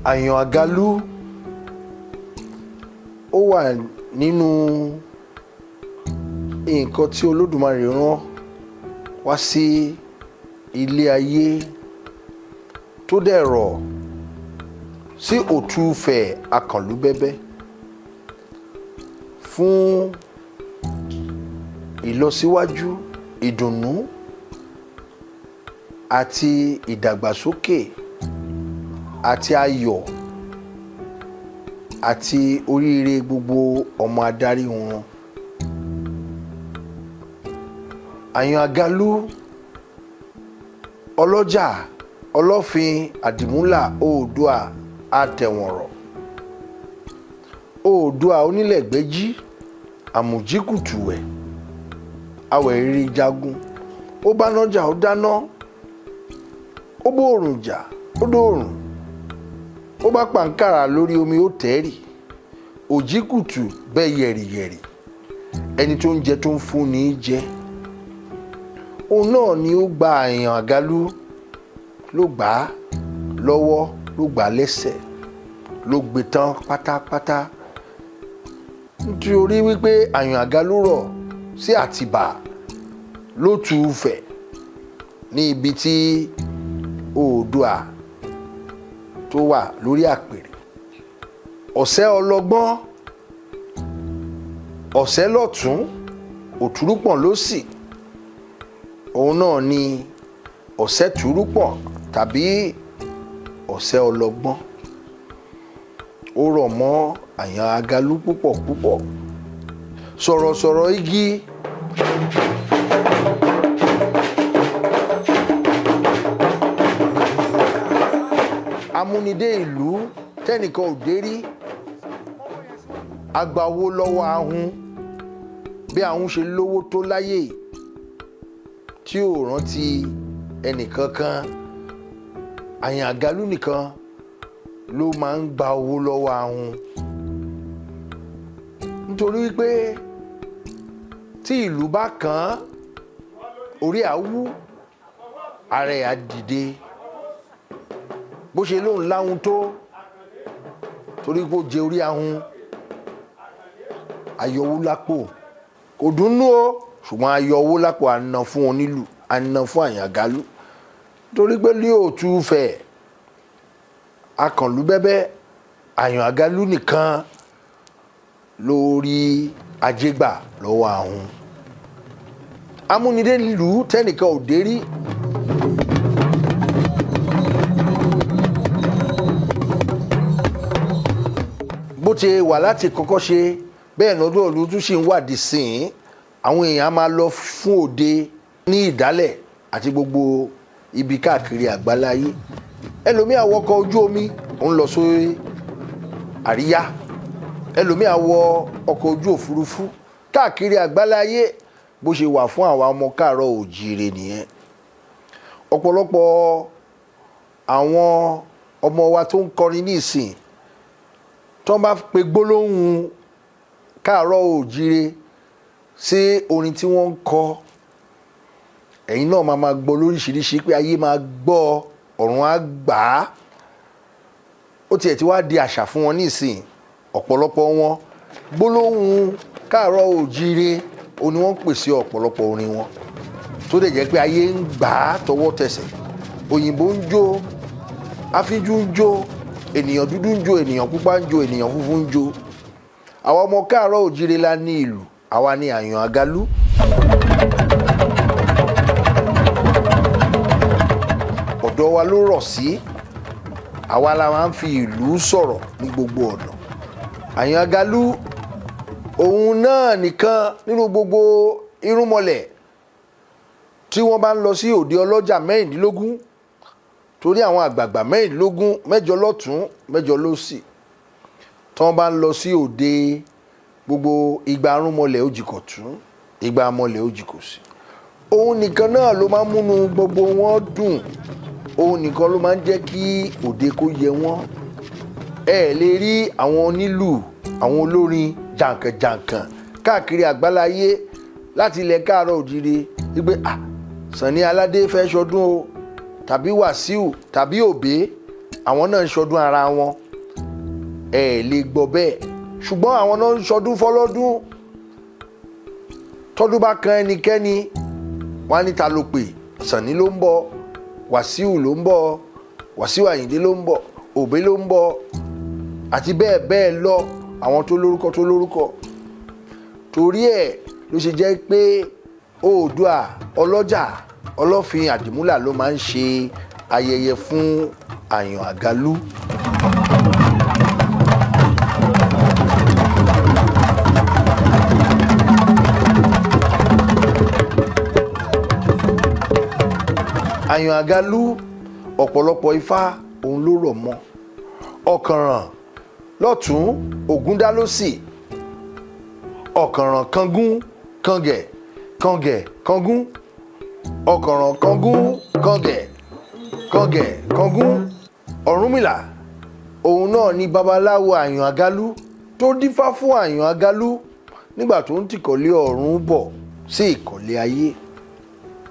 Àyàn Àgàlú ó wà nínú nǹkan tí Olódùmarè rán wá sí ilé ayé tó dẹ̀ rọ̀ sí Òtúfẹ̀ Akànlúbẹ́bẹ́ fún ìlọsíwájú, ìdùnnú àti ìdàgbàsókè àti ayọ̀ àti oríire gbogbo ọmọ adarí wọn. Àyàn Àgàlú, ọlọ́jà, ọlọ́fin àdìmúlà oòdùà àtẹ̀wọ̀nrọ̀ oòdùà onílẹ̀gbẹ́jí àmùjíkùtùwẹ̀ awẹ̀rìrì jagun. Ó bá nájà, ó dáná, ó bóòrùn jà, ó dóòrùn, ó bá pàǹkàrà lórí omi, ó tẹ́rì òjìkùtù bẹ́ẹ̀ yẹ̀rìyẹ̀rì. Ẹni tó ń jẹ tó ń fún ní jẹ, òun náà ni ó gba Àyàn Àgàlú, ló gbà á lọ́wọ́, ló gbà á lẹ́sẹ̀, ló gbé tán pátápátá, nítorí wípé Àyàn Àgàlú rọ̀ sí Àtìbà lótùúfẹ̀ ní ibi tí Oòduà tó wà lórí àpèrè. Ọ̀sẹ́ ọlọ́gbọ́n, ọ̀sẹ́ lọ́tún, òtúrúpọ̀n lósì, òun náà ni ọ̀sẹ́ túrúpọ̀n tàbí ọ̀sẹ́ ọlọ́gbọ́n. Ó rọ̀ mọ́ Àyàn Àgàlú púpọ̀ púpọ̀. Sọ̀rọ̀sọ̀rọ̀ igi amúnidé ìlú tẹ́nìkan ò dé rí, agbawó lọ́wọ́ ahun. Bí ahun ṣe lówó tó láyè tí ò rántí ẹnìkankan, Àyàn Àgàlú nìkan ló máa ń gba owó lọ́wọ́ ahun, nítorí wípé tí ìlú bá kàn án, orí á wú, ara ẹ̀ á dìde. Bó ṣe lóun láhun tó, torí pé ó jẹ orí ahun, ayọ̀wó lápò kò dùnnú o, ṣùgbọ́n ayọ̀wó lápò àna fún onílù, àna fún Àyàn Àgàlú, torí pé ní Òtúfẹ̀ Akànlúbẹ́bẹ́, Àyàn Àgàlú nìkan lórí ajégbà lọ́wọ́ ahun. Amúnidé lù ú tẹ́nìkan ò dé rí. Bó ti wà láti kọ́kọ́ ṣe bẹ́ẹ̀ lọ́dún ọ̀lú tún sì ń wádìí sìn. Àwọn èèyàn á máa lọ fún òde ní ìdálẹ̀ àti gbogbo ibi káàkiri àgbáláyé. Ẹlòmíà wọkọ̀ ojú omi, òun lọ sórí àríyá. Ẹlòmíà wọ ọkọ̀ ojú òfurufú káàkiri àgbáláyé. Bó ṣe wà fún àwa ọmọ káàárọ̀ òjíire nìyẹn. Ọ̀pọ̀lọpọ̀ àwọn ọmọ wa tó ń kọrin ní ìsìn, tó ń bá pe gbólóhùn káàárọ̀ òjíire sí orin tí wọ́n ń kọ, ẹ̀yin náà máa máa gbọ́ lóríṣiríṣi pé ayé máa gbọ́, ọ̀run á gbà á. Ó tiẹ̀ ti wá di àṣà fún wọn ní ìsìn. Ọ̀pọ̀lọpọ̀ wọn, gbólóhùn káàárọ̀ òjíire ó ní wọ́n ń pèsè ọ̀pọ̀lọpọ̀ orin wọn, tó dẹ̀ jẹ́ pé ayé ń gbà á tọwọ́ tẹsẹ̀. Òyìnbó ń jó, afínjú ń jó, ènìyàn dúdú ń jó, ènìyàn pupa ń jó, ènìyàn funfun ń jó. Àwa ọmọ káàárọ̀ òjíire la ní ìlú, àwa ní Àyàn Àgàlú. Ọ̀dọ̀ wa ló rọ̀ sí, àwa la máa ń fi ìlú sọ̀rọ̀ ní gbogbo ọ̀nà. Àyàn Àgàlú òun náà nìkan nínú gbogbo irúnmọlẹ̀ tí wọ́n bá ń lọ sí òde ọlọ́jà mẹ́rìndínlógún, torí àwọn àgbààgbà mẹ́rìndínlógún, mẹ́jọ lọ́tún, mẹ́jọ lósì, tí wọ́n bá ń lọ sí òde gbogbo igba arúnmọlẹ̀ òjìkọ̀tún, igba amọlẹ̀ òjìkòsì, òun nìkan náà ló máa ń múnú gbogbo wọn dùn. Òun nìkan ló máa ń jẹ́ kí òde kó yẹ wọ́n. Ẹ lè rí àwọn onílù, àwọn olórin jàǹkànjàǹkàn káàkiri àgbáláyé láti ilẹ̀ káàárọ̀ òjíire wípé à Sànní Aládé fẹ́ ṣọdún o, tàbí Wàsíù tàbí Òbé, àwọn náà ń ṣọdún ara wọn, ẹ lè gbọ́ bẹ́ẹ̀. Ṣùgbọ́n àwọn náà ń ṣọdún fọlọ́dún. Tọ́dún bá kan ẹnikẹ́ni, wọ́n á ní ta ló pè? Sànní ló ń bọ̀, Wàsíù ló ń bọ̀, Wàsíù Àyìndé ló ń bọ̀, Òbé ló ń bọ̀, àti bẹ́ẹ̀ bẹ́ẹ̀ lọ, àwọn tó lórúkọ tó lórúkọ. Torí ẹ̀ ló ṣe jẹ́ pé Oòduà ọlọ́jà Ọlọ́fin Àdìmúlà ló máa ń ṣe ayẹyẹ fún Àyàn Àgálú. Àyàn Àgálú, ọ̀pọ̀lọpọ̀ ifá òun ló rọ̀ mọ́. Ọ̀kànràn lọ́tún, Ògúndá lósì, ọ̀kànràn kangún kangẹ̀ kangẹ̀ kangún, ọ̀kànràn kangún kangẹ̀ kangẹ̀ kangún. Ọ̀rúnmìlà òun náà ni babaláwo Àyàn Àgálú tó dífá fún Àyàn Àgálú nígbà tó ń tìkọ̀lé ọ̀run bọ̀ sí ìkọ̀lé ayé.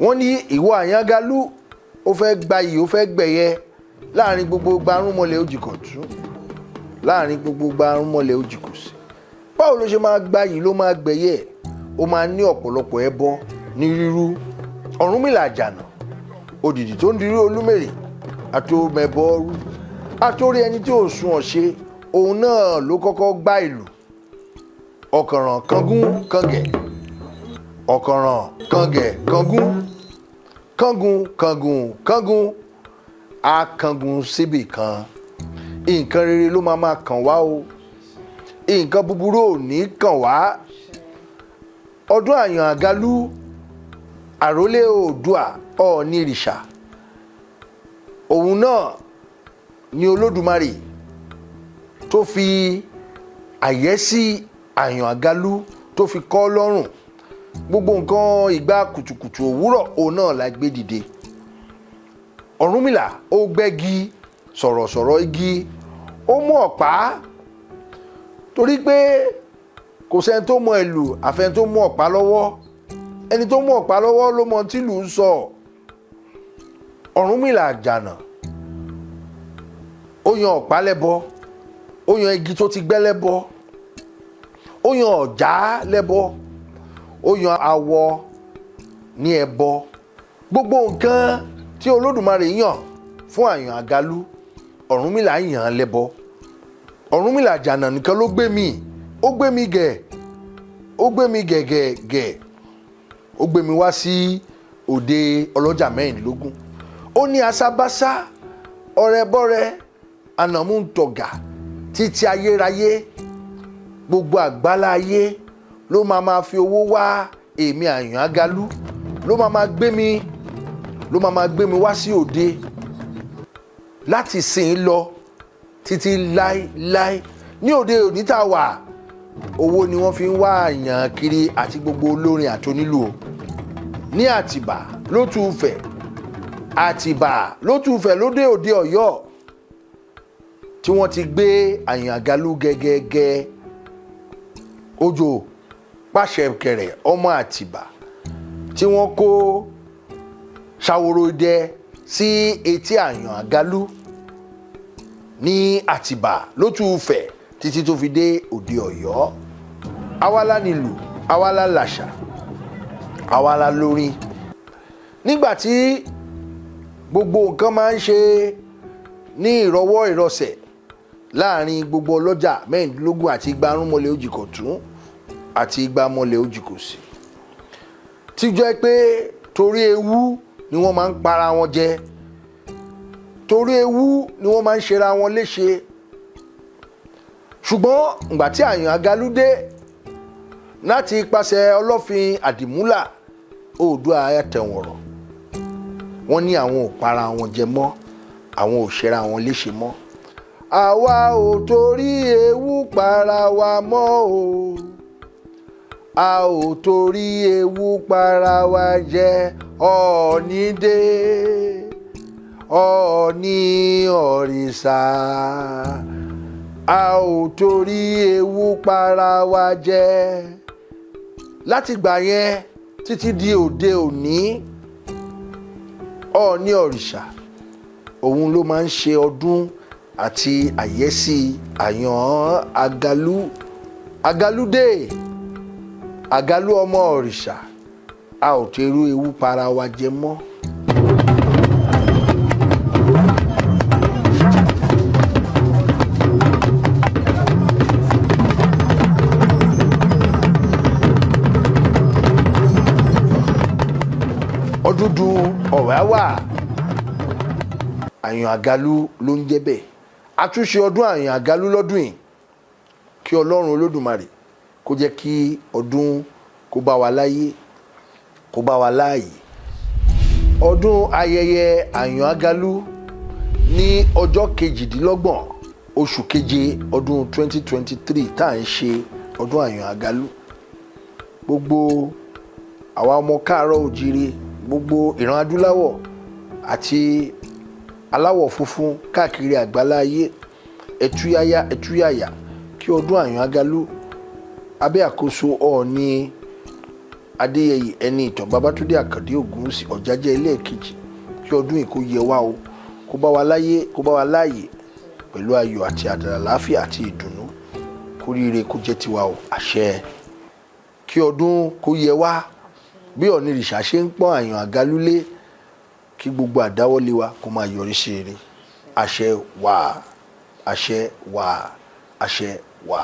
Wọ́n ní ìwọ Àyàn Àgálú, ó fẹ́ gbayì, ó fẹ́ gbẹ̀yẹ láàrin gbogbo gbarúnmọlẹ̀ òjìkọ̀tún, láàrin gbogbo gbarúnmọlẹ̀ òjìkòsì. Báwo ló ṣe máa gbayì, ló máa gbẹ̀yẹ? Ó máa ní ọ̀pọ̀lọpọ̀ ẹbọ ní rírú. Ọ̀rúnmìlà àjànà òdìdì tó ń dirí olúmèrè àtòmẹ̀bọ̀ọ́rú àtòrí ẹni tí ò sun ọ̀ṣẹ́, òun náà ló kọ́kọ́ gbá ìlú. Ọ̀kànràn kangún kangẹ̀, ọ̀kànràn kangẹ̀ kangún, kángun kángun kángun, á kángun síbì kan. Nǹkan rere ló máa máa kàn wá o, nǹkan búburú ò ní kàn wá. Ọdún Àyàn Àgálú, àrólé Oòduà Ọọ̀ni ìrìṣà, òun náà ni Olódùmarè tó fi àyẹ́sí Àyàn Àgálú tó fi kọ́ lọ́rùn. Gbogbo nǹkan ìgbà kùtùkùtù òwúrọ̀, òun náà la gbé dìde. Ọ̀rúnmìlà ó gbẹ́gi sọ̀rọ̀sọ̀rọ̀ igi, ó mú ọ̀pá, torí pé kò sẹ́ni tó mọ ìlù àfẹni tó mú ọ̀pá lọ́wọ́. Ẹni tó mú ọ̀pá lọ́wọ́ ló mọ tí ìlù ń sọ. Ọ̀rúnmìlà àjànà ó yan ọ̀pá lẹ́bọ, ó yan igi tó ti gbẹ́ lẹ́bọ, ó yan ọ̀já lẹ́bọ, ó yan awọ ní ẹbọ. Gbogbo nǹkan tí Olódùmarè yàn fún Àyàn Àgálú, Ọ̀rúnmìlà yàn án lẹ́bọ. Ọ̀rúnmìlà àjànà nìkan ló gbé mi, ó gbé mi gẹ̀, ó gbé mi gẹ̀gẹ̀gẹ̀, ó gbé mi wá sí òde ọlọ́jà mẹ́rìnlélógún. Ó ní asábásá ọ̀rẹ́bọ́rẹ́ ànàmúntọ̀gà títí ayérayé. Gbogbo àgbálá ayé ló máa ma fi owó wá èmi Àyàn Àgálú, ló máa ma gbé mi, ló máa ma gbé mi wá sí òde láti sìn lọ títí láéláé. Ní òde òní tá a wà, owó ni wọ́n fi ń wá àyàn kiri àti gbogbo olórin àtonílù o. Ní Àtìbà ló tún fẹ̀, Àtìbà ló tún fẹ̀ lóde òde Ọ̀yọ́ tí wọ́n ti gbé Àyàn Àgálú gẹ́gẹ́gẹ́. Òjò pàṣẹkẹrẹ ọmọ Àtìbà tí wọ́n kó ṣàwòrò idẹ sí etí Àyàn Àgálú ní Àtìbà ló tún fẹ̀ títí tó fi dé òde Ọ̀yọ́. Àwa la nílù, àwa la làṣà, àwa la lórin. Nígbà tí gbogbo nǹkan máa ń ṣe ní ìrọwọ́ ìrọsẹ̀ láàrin gbogbo ọlọ́jà mẹ́rìndínlógún àti igba arúnmọlẹ̀ òjìkọ̀tún àti igba mọlẹ̀ òjìkòsì, tí jẹ́ pé torí ewu ni wọ́n máa ń para wọn jẹ, torí ewu ni wọ́n máa ń ṣera wọn léṣe. Ṣùgbọ́n ìgbà tí Àyàn Àgálú dé láti ipasẹ̀ Ọlọ́fin Àdìmúlà Oòduà Àtẹ̀wọ̀nrọ̀, wọ́n ní àwọn ò para wọn jẹ mọ́, àwọn ò ṣera wọn léṣe mọ́. Àwa ò torí ewu para wa mọ́ o, a ò torí ewu para wa jẹ. Ọ̀ọ́ni dé, Ọ̀ọ́ni òrìṣà, a ò torí ewu para wa jẹ. Látìgbà yẹn títí di òde òní, Ọọ̀ni Òrìṣà òun ló máa ń ṣe ọdún àti àyẹ́sí Àyàn Àgàlú. Àgàlú dé, Àgàlú ọmọ òrìṣà, a ò tẹrú ewu para wa jẹ mọ́. Ọdúndún ọ̀rá wà, Àyàn Àgàlú ló ń jẹ́ bẹ́ẹ̀. Àtúnṣe ọdún Àyàn Àgàlú lọ́dún yìí, kí Ọlọ́run Olódùmarè kó jẹ́ kí ọdún kó bá wa láyé, kó bá wa láàyè. Ọdún ayẹyẹ Àyàn Àgàlú ní ọjọ́ 28 oṣù keje ọdún 2023 tá à ń ṣe ọdún Àyàn Àgàlú, gbogbo àwa ọmọ káàárọ̀ òjíire, gbogbo ìran adúláwọ̀ àti aláwọ̀ funfun káàkiri àgbálá ayé, ẹtúyáyá ẹtúyàyà kí ọdún Àyàn Àgàlú abẹ́ àkóso Ọọ̀ni Adéyẹyè Ẹniìtàn Babátúndé Àkàndé Ògúnwùsì Ọ̀jájá ẹlẹ́ẹ̀kejì, kí ọdún yìí kó yẹ wá o, kó bá wa láyé, kó bá wa láàyè pẹ̀lú ayọ̀ àti àlàáfíà àti ìdùnnú, kóríire kó jẹ́ tiwa o, àṣẹ. Kí ọdún kó yẹ wá bí Ọ̀nìrìṣà ṣe ń pọ́n Àyàn Àgàlú lé, kí gbogbo àdáwọ́lé wa kó máa yọrí sí rere. Àṣẹ wà, àṣẹ wà, àṣẹ wà.